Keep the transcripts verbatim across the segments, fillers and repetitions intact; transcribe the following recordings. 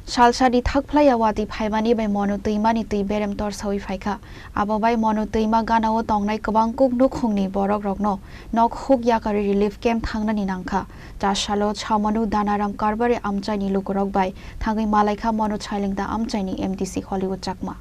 Salsani thakphlaiya watwi phaimani bai Monu twimani twi berem torsawi phaikha. Abo bai Monu twima ganao tongnai kwbang kuk nukhungni borokrokno nok huk yakarwi relief camp thangnani nangkha. Chasalo Chamanu Danaram Karbari amchaini lukurok bai thangwi malaikha Monu Chailengta amchaini M D C Hollywood Chakma.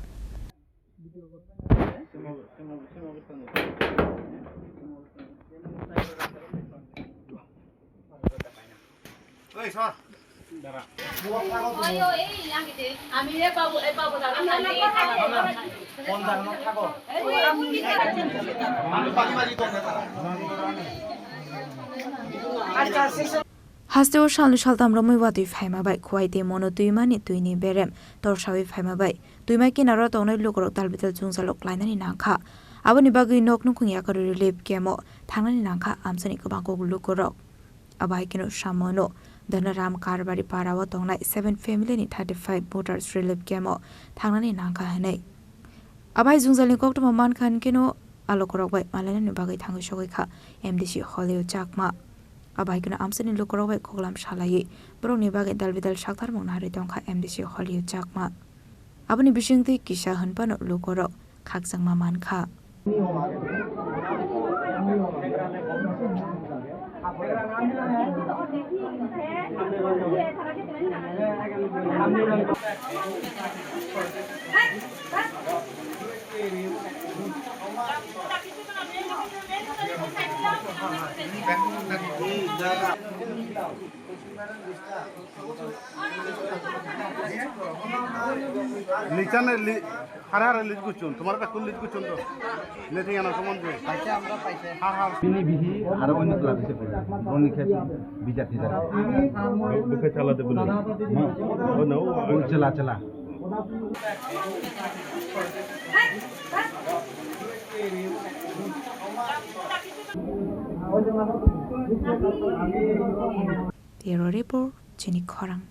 Hasteo salni saltam romwi watwi phaima bai Khowai tei Monu twimani twini berem torsawi phaima bai twima kinaro tongnai lukurok dalbidal jwngjalo klainani nangkha. Aboni bagwi nok nukhung yakarwi relief camp-o thangnani nangkha amchaini kwbang kuk lukurok. Abo hai kheno Chamanu Danaram Karbari parao tongnai seven family ni thirty five voters relief camp-o thangnani nangkha hinwi. Abo hai jwngjalni koktwma mankha hinkhe no a lukurok bai malainani bagwi thangwi sogwi kha M D C Hollywood Chakma. Abo hai kheno amchaini lukurok bai koklam salaiwi borokni bagwi dalbidal saktarmung narwi tongkha M D C Hollywood Chakma. Aboni bisingtwi kisa hwnphano lukurok khakchangma mankha. Lichane li, hara hara lich guchun, tomar ta kun lich guchun to. Nete yana somon je. Paise, amra paise. Ha ha. Bini bihi aro onno kla bise pura. Boni khe bijak tijak. Bukhe chala de buni. Ma. O no. O chela chela. Bureau Report, chini khorang.